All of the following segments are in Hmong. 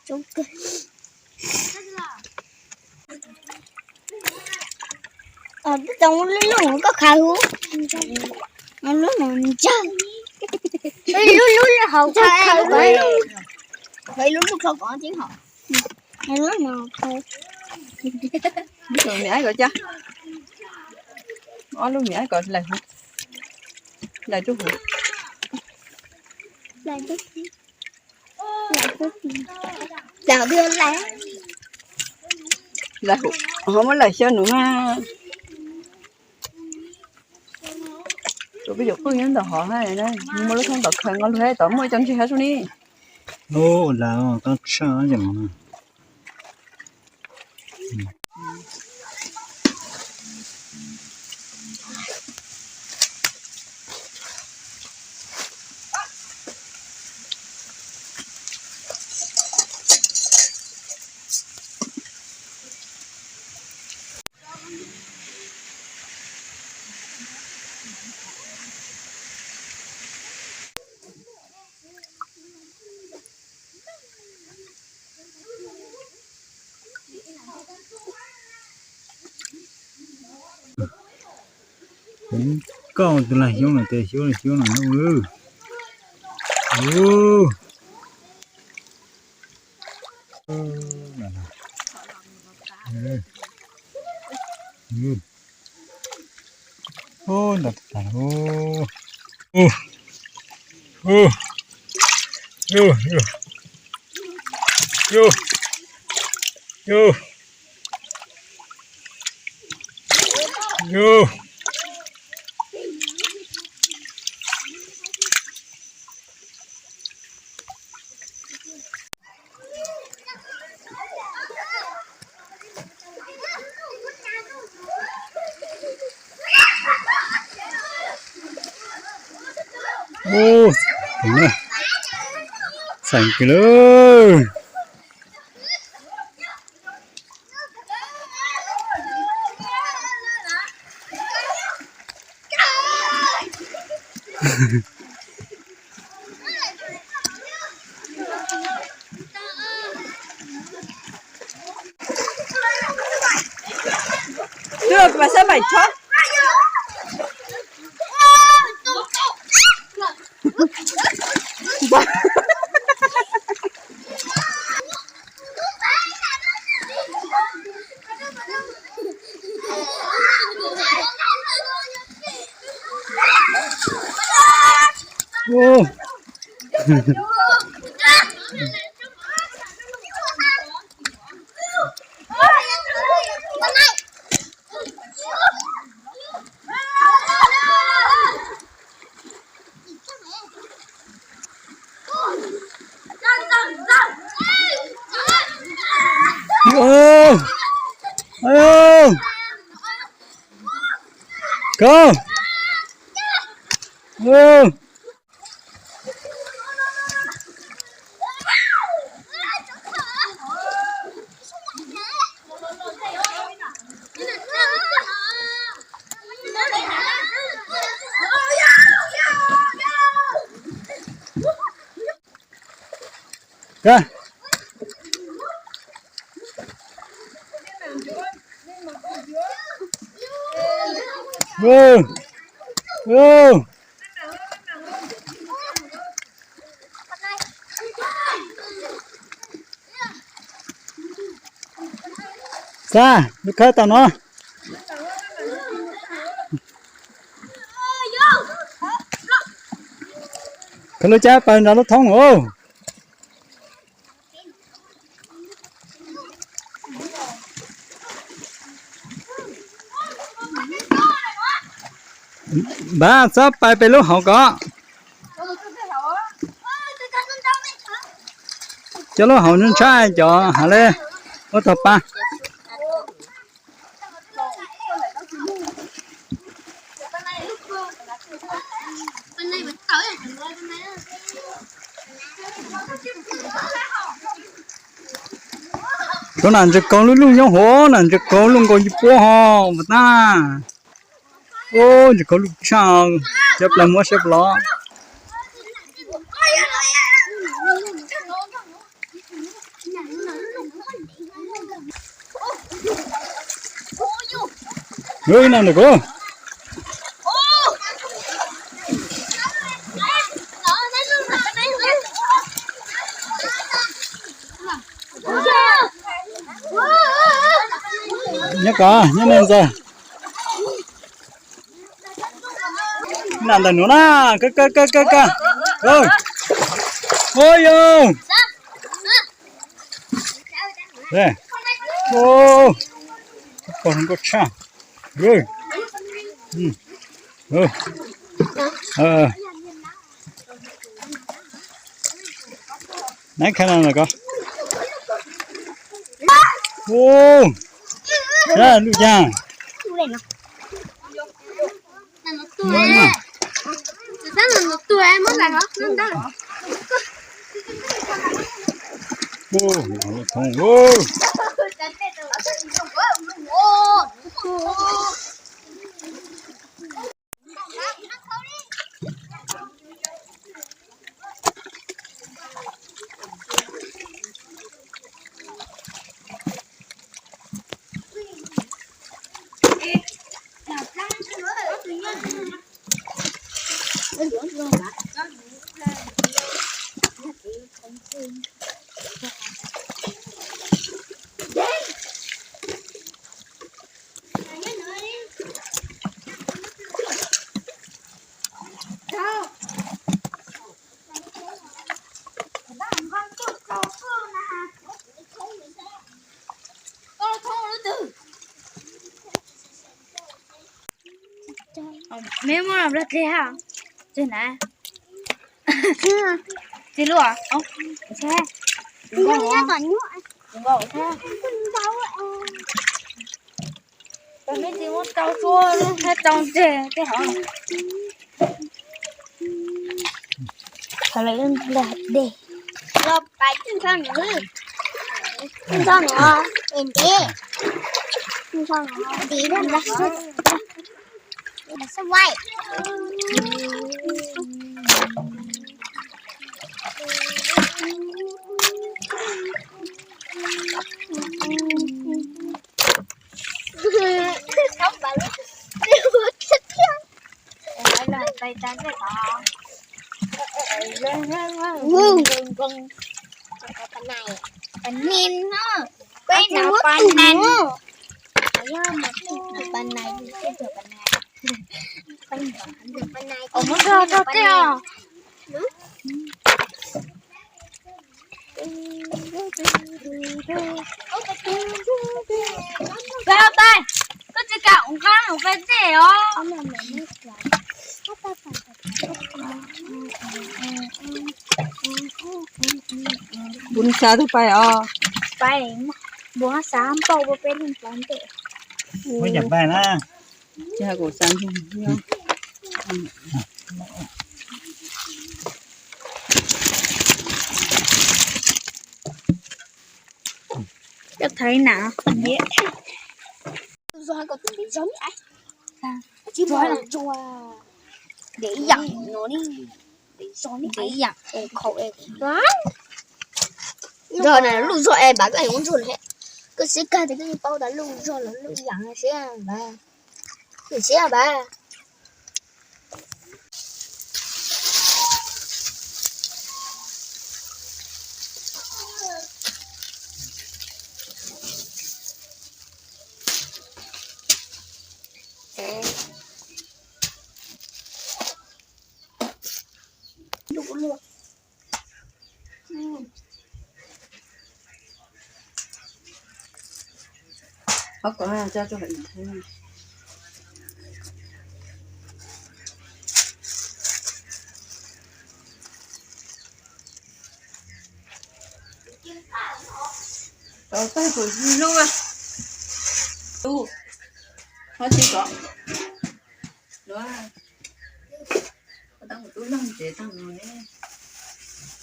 Coob kawg. Tau lub lub no koj khaws hu, lub no ntsawg, lub lub hauv khaws, lub lub hauv khaws. Lub no khaws. Lub miam ko cas, ob lub miam ko lawm, lawm rub huv. Lawm, ho muab lawm xyaw nws na. Tus peb yuav pheej nyob ntawm hov na, muaj lub thoob tom khaws nqos lug hab tom muaj ib co ntseg hab sub ni. Ub, lawm, tau tshaj ces Koj tus lag xyoob no, tus xyoob no, xyoob no na. Ub, ntau tas. Ub, txheem kawg lawm. Twb mas xab maim chob. Koj. Koj. Ub, ub. Xav lub khawb tau no. Khawb lub cab pais nrad lub thoob os. Npaj txhob pais pem lub hauv ko. Cov lub hauv ntshai cov hav le ua tog pa. Rau nam ntsis kaug lub luj nyob hov, nam ntsis kaug luj nkaus yus puab ho mas tag. Ub, ntsis kaug luj tshaj, cov plaws muab siab plaws. Ub, no ntawm kuv. Nyob kod, nyob nej ntxawg. Nam ntawm nuav na, ka ka ka ka ka. Ua yog. Pog nkauj tshaj. Nab kha no ko. Ub, luj yag. Meb muab los nplog dlej ha. Dlej na. Dlej lub. Meb tsis muab rau suab lub thab rau ntseg tej hov. Los pais tij ntsho nws, tij ntsho nws es ntev, tij ntsho nws ntev. Ua muab rau rau tej os. Peb tais, koj tsis kam ua nqab mus peb tej os. Npus xav twb pais os. Pais, npus xav npauj ua peb leeg plaub ntej. Muab cam pais na. Tsis hais kuv xav ntsoog. Coj thaiv na. Ntev ib yam no li, ntev ib yam. Zog na, luj zog es npam koj yuav ntsuag na. Koj siab kag ces koj yeej paub tas luj zog los luj yam no siab npam. Sim siab pab. Qhov kom coj rau hauv YouTube. Tau tag kuv hlub, hlub, ho tsis kom, hlub, tau kuv tub leeg tsev tag no ne.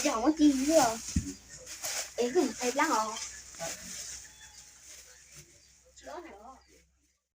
Yog muab ci os, es kuv mus thaij dlaab os.